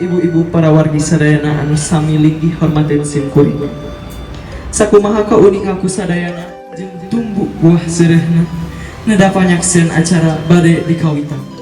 Ibu-ibu, para wargi sadayana anu sami linggih hormatin sim kuring. Sakumaha kauninga ku sadayana jeung tumbuh buah seureuhna neda panyakseun acara bade dikawitan.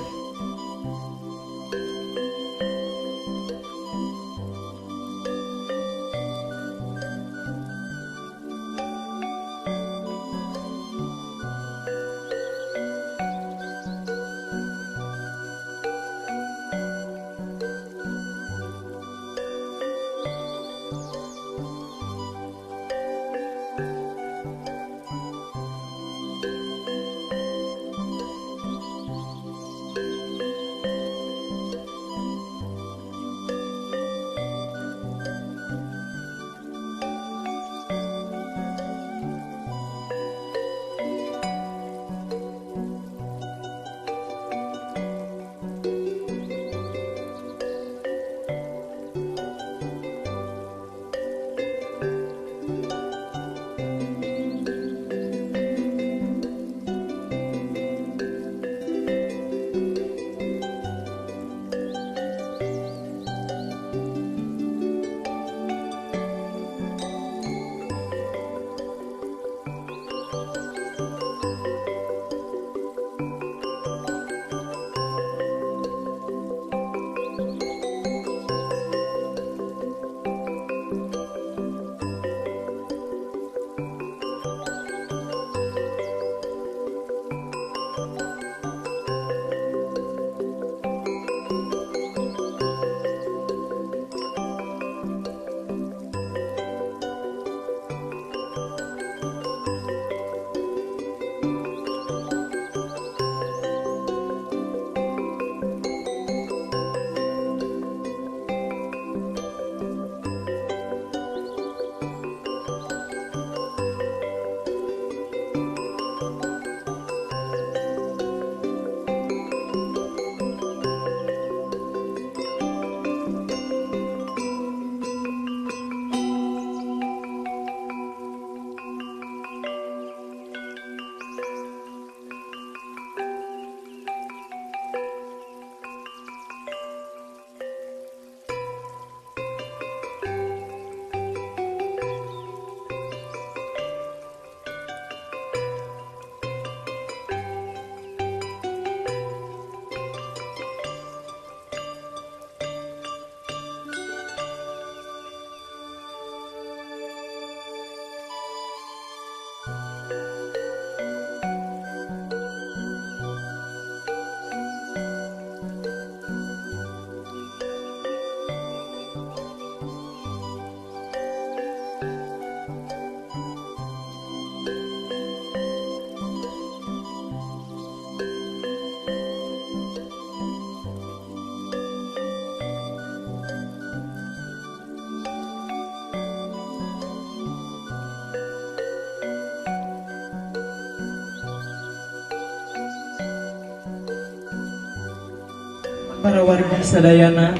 Para wargi sadayana,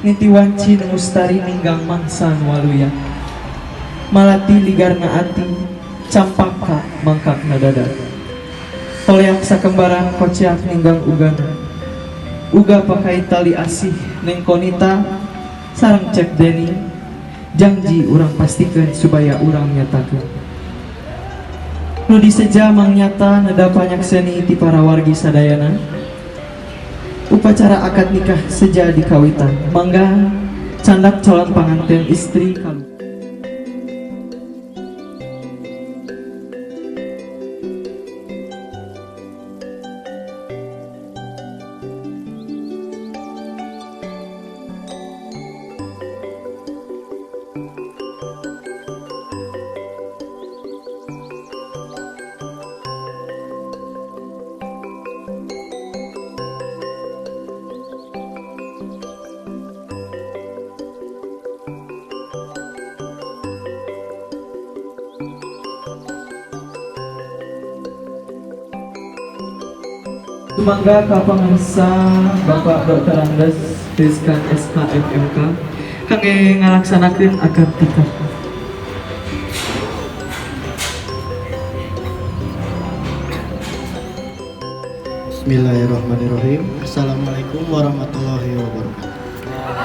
niti wanci nu mustari ninggang mangsa nu waluya, malati ligarna ati, campaka mangkakna dada, toleak sakembaran koceak ninggang ugana, uga pakai tali asih. Neng Konita sareng Cep Deni, janji urang pastikan supaya urang nyatakan nu diseja mangnyatta neda panyakseni ti para wargi sadayana. Upacara akad nikah seja dikawitan. Mangga candak calon panganten istri kalu. Mangga ka pangarsa Bapak Dr. Andes Rizkan SHMMK kangge ngalaksanakeun akad nikah. Bismillahirrahmanirrahim. Assalamualaikum warahmatullahi wabarakatuh.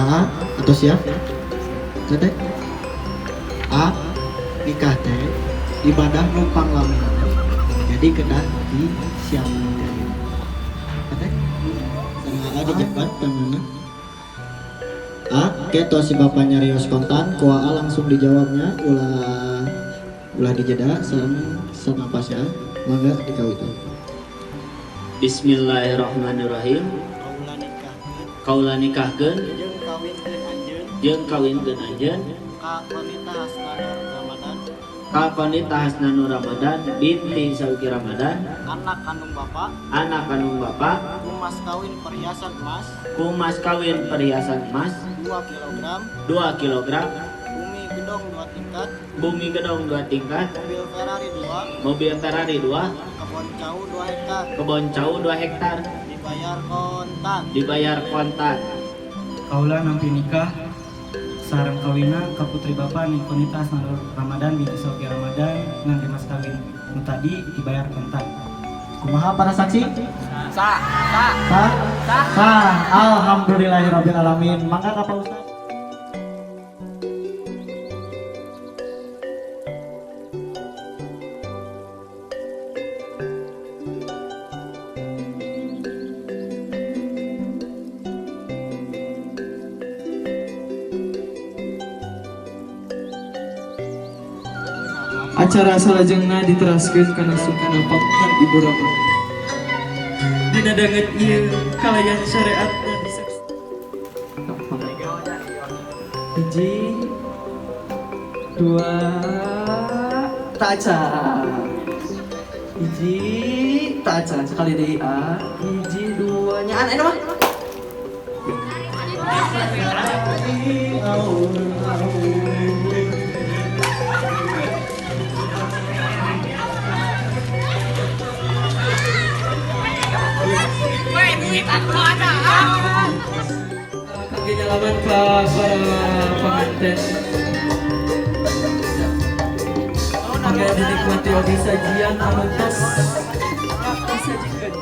A atau siap? Teteh? A, nikah teh ibadah nu panglamina, jadi kedah disiapkeun. Teteh? Sareng A dijebat tanganna. A, keto si bapak nyarios kontan, ku A langsung dijawabnya, ulah ulah dijeda sareng sanapas ya. Mangga dikawitan. Bismillahirrahmanirrahim. Kaula nikahkeun Kaula nikahkeun jeung kawinkeun anjeun jeung kawinkeun anjeun ka Qonita Hasnanur Ramadan, ka Qonita Hasnanur Ramadan binti Sauki Ramadan, anak kandung bapak, anak kandung bapak, ku mas kawin perhiasan emas ku mas kawin perhiasan emas 2 kg, 2 kg, bumi gedong 2 tingkat, bumi gedong 2 tingkat, mobil Ferrari 2, mobil Ferrari 2, kebon cau 2 hektar, kebon cau 2 hektar, dibayar kontan. Dibayar kontan. Kaula nampi nikah sareng kawina ka putri bapak ning Qonita Hasnanur Ramadan binti Sauki Ramadan ngan mas kawin nu tadi dibayar kontan. Kumaha para saksi? Sah. Sah. Sah. Sah. Alhamdulillahirabbil alamin. Mangga ka Pak Ustaz. Acara salajengna diteraskeun kana sukana pangkat Ibu Rama. Dina danget ieu kalayan syariatna disaksikan. Hiji, dua, taca. Hiji, taca. Sekali deui a. Hiji, dua, nyaan aya mah. Kangge nyalaman ka para pengantin. Mangga dinikmati oge sajian anu tos disajikeun.